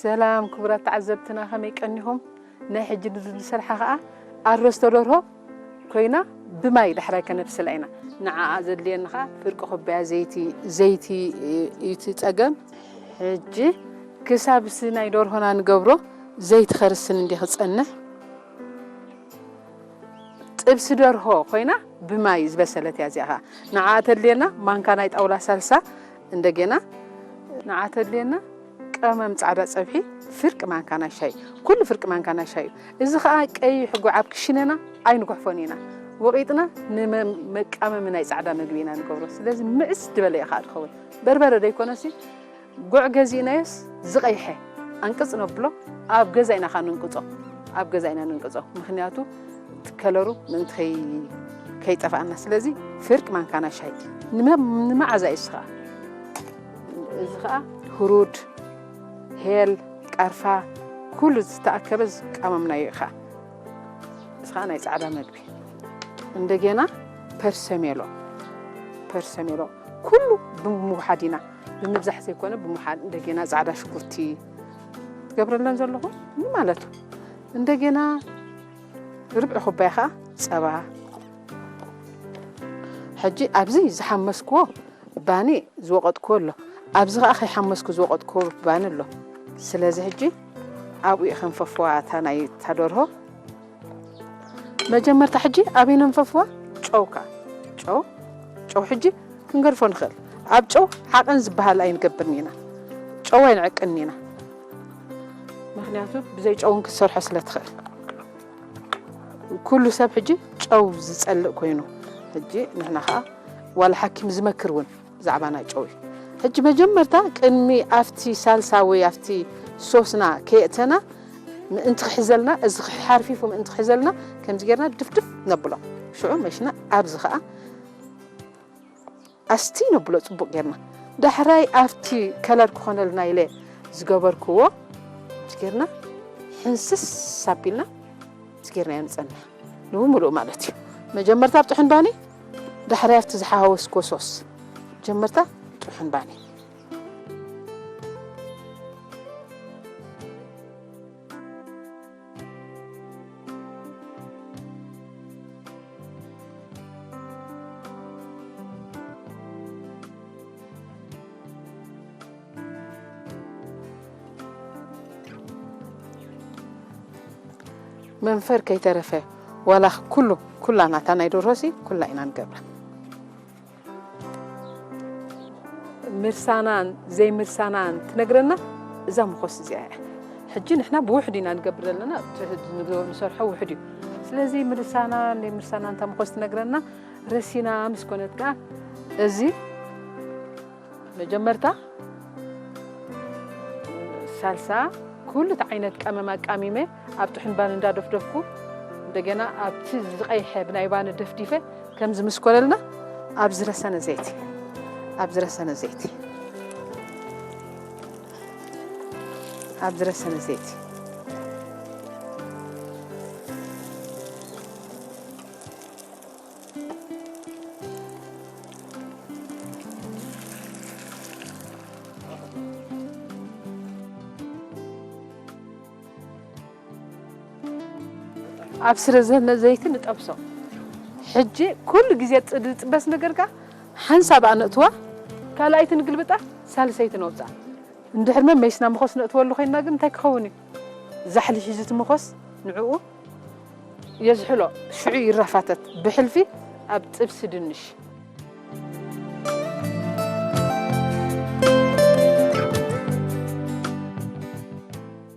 ሰላም ክቡራት ተዓዘብትና፣ ከመይ ቀኒኹም? ናይ ሕጂ ንሰርሓ ኸኣ ኣሮስቶ ደርሆ ኮይና ብማይ ዳሕራይ ከነብስላ ኢና። ንዓኣ ዘድልየኒ ኸኣ ፍርቂ ኩባያ ዘይቲ፣ ዘይቲ እዩ እቲ ጸገም። ሕጂ ክሳብ እዚ ናይ ደርሆና ንገብሮ ዘይቲ ከርስን እንዲ ክጸንሕ፣ ጥብሲ ደርሆ ኮይና ብማይ ዝበሰለት እያ። እዚኣ ኸኣ ንዓኣ ተድልየና ማንካ ናይ ጣውላ ሳልሳ፣ እንደገና ንዓኣ ተድልየና ቀመም ጻዕዳ ጸብሒ ፍርቂ ማንካ ናይ ሻሂ፣ ኩሉ ፍርቂ ማንካ ናይ ሻሂ እዩ። እዚ ኸኣ ቀይሕ ጉዕ ኣብ ክሽነና ኣይንጉሕፎን ኢና። ወቒጥና ንመ-፣ መቃመሚ ናይ ጻዕዳ መግቢ ኢና ንገብሮ። ስለዚ ምዕስ ዝበለ እዩ ኸኣ ዝኸውን። በርበረ ደይኮነሲ ጉዕ ገዚእናዮስ ዝቐይሐ ኣንቅጽ ነብሎ፣ ኣብ ገዛ ኢና ኸኣ ንንቅጾ፣ ኣብ ገዛ ኢና ንንቅጾ። ምኽንያቱ እቲ ከለሩ ምእንቲ ከይ-፣ ከይጠፍኣና። ስለዚ ፍርቂ ማንካና ሻሂ ንመ-፣ ንመዓዛ እዩ። እዚ ኸኣ፣ እዚ ኸኣ ህሩድ፣ ሄል፣ ቃርፋ፣ ኩሉ ዝተኣከበ ዝቃመምናዮ እዩ ኸኣ። እዚ ኸኣ ናይ ጻዕዳ መግቢ። እንደገና ፐርሰሜሎ፣ ፐርሰሜሎ ኩሉ ብምውሓድ ኢና፣ ብምብዛሕ ዘይኮነ ብምውሓድ። እንደገና ጻዕዳ ሽጉርቲ ትገብረለን ዘለኹ ማለት እዩ። እንደገና ርብዒ ኩባያ ኸኣ ጸባ። ሕጂ ኣብዚ ዝሓመስክዎ ባኒ ዝወቐጥክዎ ኣሎ። ኣብዚ ኸኣ ከይሓመስኩ ዝወቐጥክዎ ባኒ ኣሎ። ስለዚ ሕጂ ኣብኡ እዩ ከንፈፍዋ እታ ናይ እታ ደርሆ። መጀመርታ ሕጂ ኣበይ ነንፈፍዋ? ጨው ከኣ። ጨው፣ ጨው ሕጂ ክንገድፎ ንኽእል። ኣብ ጨው ሓቐን ዝበሃል ኣይንገብርን ኢና። ጨው ኣይንዕቅን ኢና። ምኽንያቱ ብዘይ ጨውን ክትሰርሖ ስለ ትኽእል። ኩሉ ሰብ ሕጂ ጨው ዝጸልእ ኮይኑ፣ ሕጂ ንሕና ኸኣ ዋላ ሓኪም ዝመክር እውን ብዛዕባ ናይ ጨው እዩ። ሕጂ መጀመርታ ቅድሚ ኣብቲ ሳልሳ ወይ ኣብቲ ሶስና ከየእተና ምእንቲ ክሕዘልና፣ እዚ ሓርፊፉ ምእንቲ ክሕዘልና ከምዚ ጌርና ድፍድፍ ነብሎ። ሽዑ መሽና ኣብዚ ኸኣ ኣስቲ ነብሎ ጽቡቕ ጌርና። ዳሕራይ ኣብቲ ከለር ክኾነልና ኢለ ዝገበርክዎ ከምዚ ጌርና ሕንስስ ኣቢልና ከምዚ ጌርና ኢና ንጸንሕ። ንብምሉኡ ማለት እዩ። መጀመርታ ኣብ ጥሑን ባኒ፣ ዳሕራይ ኣብቲ ዝሓዋወስክዎ ሶስ። መጀመርታ ጥሑን ባኒ። መንፈር ከይተረፈ ዋላ ኩሉ፣ ኩላ ናታ ናይ ደርሆሲ ኩላ ኢና ንገብራ። ምርሳናን ዘይምርሳናን ትነግረና እዛ መኾስ እዚኣ እያ። ሕጂ ንሕና ብውሕድ ኢና ንገብር ዘለና፣ እቲ ንሰርሖ ውሕድ እዩ። ስለዚ ምርሳናን ዘይምርሳናን እታ መኾስ ትነግረና ረሲና ምስ ኮነት ከኣ እዚ መጀመርታ ሳልሳ ኩሉ እቲ ዓይነት ቀመም ኣቃሚመ ኣብ ጥሑን ባኒ እንዳደፍደፍኩ፣ እንደገና ኣብቲ ዝቐይሐ ብናይ ባኒ ደፍዲፈ ከምዚ ምስ ኮለልና ኣብ ዝረሰነ ዘይቲ፣ ኣብ ዝረሰነ ዘይቲ፣ ኣብ ዝረሰነ ዘይቲ። ኣብ ስረ ዘነ ዘይቲ ንጠብሶ። ሕጂ ኩሉ ግዜ ጥ-፣ ዝጥበስ ነገር ከኣ ሓንሳብ ኣነእትዋ፣ ካልኣይቲ ንግልብጣ፣ ሳልሰይቲ ነውፅኣ። እንድሕር መመይስና መኾስ ነእትወሉ ኮይንና ግን እንታይ ክኸውን እዩ? ዛሕሊ ሒዙ እቲ መኾስ ንዕኡ የዝሕሎ፣ ሽዑ ይረፋተት። ብሕልፊ ኣብ ጥብሲ ድንሽ።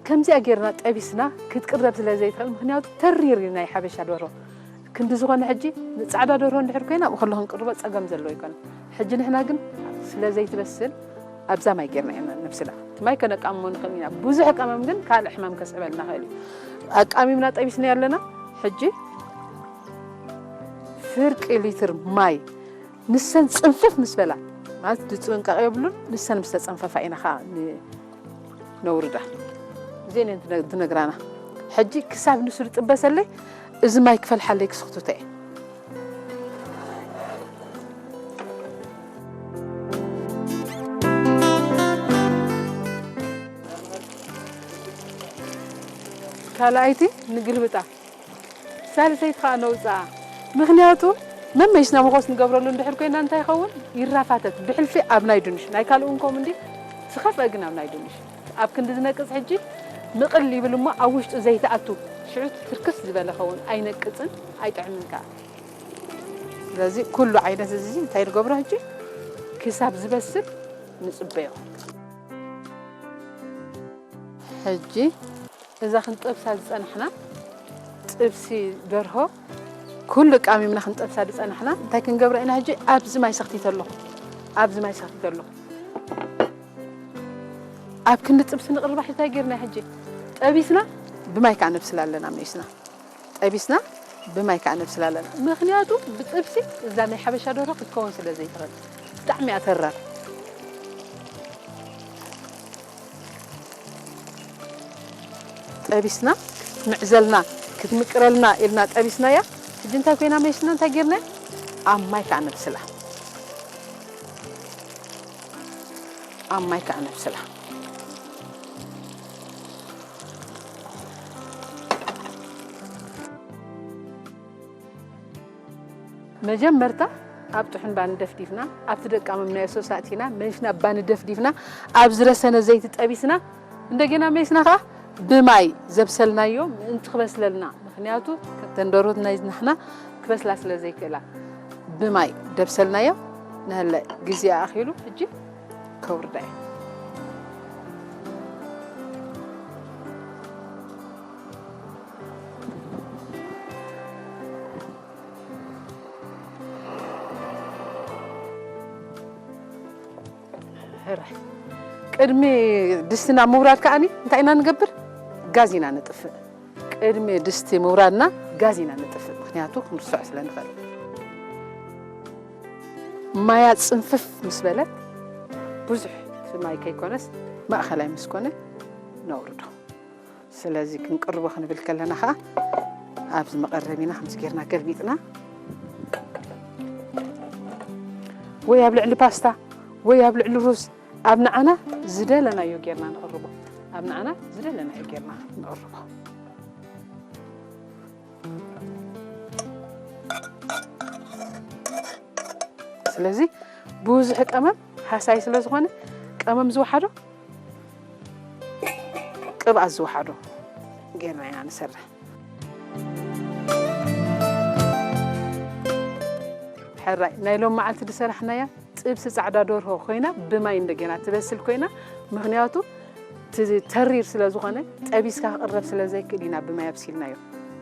ከምዚኣ ጌርና ጠቢስና ክትቅረብ ስለ ዘይትኽእል፣ ምኽንያቱ ተሪር እዩ ናይ ሓበሻ ደርሆ። ክንዲ ዝኾነ ሕጂ ንጻዕዳ ደርሆ እንድሕር ኮይና፣ ኣብኡ ከሎ ክንቅርቦ ጸገም ዘለዎ ኣይኮነን። ሕጂ ንሕና ግን ስለ ዘይትበስል ኣብዛ ማይ ጌርና ኢና ነብስላ። እቲ ማይ ከነቃምሞ ንኽእል ኢና። ብዙሕ ቀመም ግን ካልእ ሕማም ከስዕበልና ይኽእል እዩ። ኣቃሚምና ጠቢስና ኣለና። ሕጂ ፍርቂ ሊትር ማይ ንሰን ጽንፍፍ ምስ በላ፣ ማለት ዝጥንቀቕ የብሉን። ንሰን ምስ ተጸንፈፋ ኢና ኸኣ ን-፣ ነውርዳ። እዚኤን እየን ትነ-፣ ትነግራና። ሕጂ ክሳብ ንሱ ዝጥበሰለይ እዚ ማይ ክፈልሓለይ ክስኽቱተ እየ። ካልኣይቲ ንግልብጣ፣ ሳልሰይቲ ከዓ ነውፅኣ። ምክንያቱ መመይሽና መኾስ ንገብረሉ እንድሕር ኮይና እንታይ ይኸውን? ይራፋተት። ብሕልፊ ኣብ ናይ ድንሽ፣ ናይ ካልእ እውን ከምኡ እንዲ፣ ዝኸፍአ ግን ኣብ ናይ ድንሽ። ኣብ ክንዲ ዝነቅፅ ሕጂ ምቕል ይብል እሞ ኣብ ውሽጡ ዘይትኣቱ። ሽዑ ትርክስ ዝበለ ኸውን፣ ኣይነቅፅን፣ ኣይጥዕምን ከዓ። ስለዚ ኩሉ ዓይነት እዚ እንታይ ንገብሮ ሕጂ? ክሳብ ዝበስል ንፅበዮ። ሕጂ እዛ ክንጠብሳ ዝጸናሕና ጥብሲ ደርሆ ኩሉ ቃሚምና ክንጠብሳ ዝጸናሕና እንታይ ክንገብራ ኢና? ሕጂ ኣብዚ ማይ ሰኽቲተ ኣለኹ። ኣብዚ ማይ ሰኽቲተ ኣለኹ። ኣብ ክንዲ ጥብሲ ንቕርባ ሕጂ እንታይ ጌርና ሕጂ? ጠቢስና ብማይ ከዓ ነብስላ ኣለና መይስና። ጠቢስና ብማይ ከዓ ነብስላ ኣለና። ምኽንያቱ ብጥብሲ እዛ ናይ ሓበሻ ደርሆ ክትከውን ስለ ዘይትኽእል። ብጣዕሚ እያ ተራር። ጠቢስና ክትምዕዘልና ክትምቅረልና ኢልና ጠቢስናያ። ሕጂ እንታይ ኮይና መይስና እንታይ ጌርና? ኣብ ማይ ከዓ ነብስላ። ኣብ ማይ ከዓ ነብስላ። መጀመርታ ኣብ ጥሑን ባኒ ደፍዲፍና፣ ኣብቲ ደቃመምናዮ ሶስ ኣእቲና፣ መሊስና ባኒ ደፍዲፍና፣ ኣብ ዝረሰነ ዘይቲ ጠቢስና፣ እንደገና መሊስና ኸዓ ብማይ ዘብሰልናዮ ምእንቲ ክበስለልና፣ ምኽንያቱ እተን ደርሆት ናይ ናሕና ክበስላ ስለ ዘይክእላ፣ ብማይ ደብሰልናዮ። ንሀለ ግዜ ኣኺሉ ሕጂ ከውርዳ እየ። ሕራይ። ቅድሚ ድስቲ ናብ ምውራድ ከኣኒ እንታይ ኢና ንገብር? ጋዝ ኢና ነጥፍእ። ቅድሚ ድስቲ ምውራድና ጋዝ ኢና ነጥፍእ፣ ምኽንያቱ ክንርስዖ ስለ ንኽእል። ማያ ጽንፍፍ ምስ በለት፣ ብዙሕ እቲ ማይ ከይኮነስ፣ ማእኸላይ ምስ ኮነ ነውርዶ። ስለዚ ክንቅርቦ ክንብል ከለና ኸዓ፣ ኣብዚ መቐረቢና ከምዚ ጌርና ገልቢጥና፣ ወይ ኣብ ልዕሊ ፓስታ፣ ወይ ኣብ ልዕሊ ሩዝ፣ ኣብ ንዓና ዝደለናዮ ጌርና ንቕርቦ። ኣብ ንዓና ዝደለናዮ ጌርና ንቕርቦ። ስለዚ ብዙሕ ቀመም ሃሳይ ስለ ዝኾነ፣ ቀመም ዝወሓዶ፣ ቅብኣት ዝወሓዶ ጌርና ኢና ንሰርሕ። ሕራይ፣ ናይ ሎም መዓልቲ ዝሰራሕናያ ጥብሲ ጻዕዳ ደርሆ ኮይና፣ ብማይ እንደገና ትበስል ኮይና፣ ምኽንያቱ እቲ ተሪር ስለ ዝኾነ፣ ጠቢስካ ክቕረብ ስለ ዘይክእል ኢና ብማይ ኣብሲልናዮ።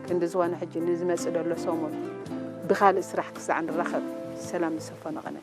ክንዲ ዝኾነ፣ ሕጂ ንዝመጽእ ዘሎ ሰሙን ብኻልእ ስራሕ ክሳዕ ንራኸብ፣ ሰላም ዝሰፈኖ ቀነ።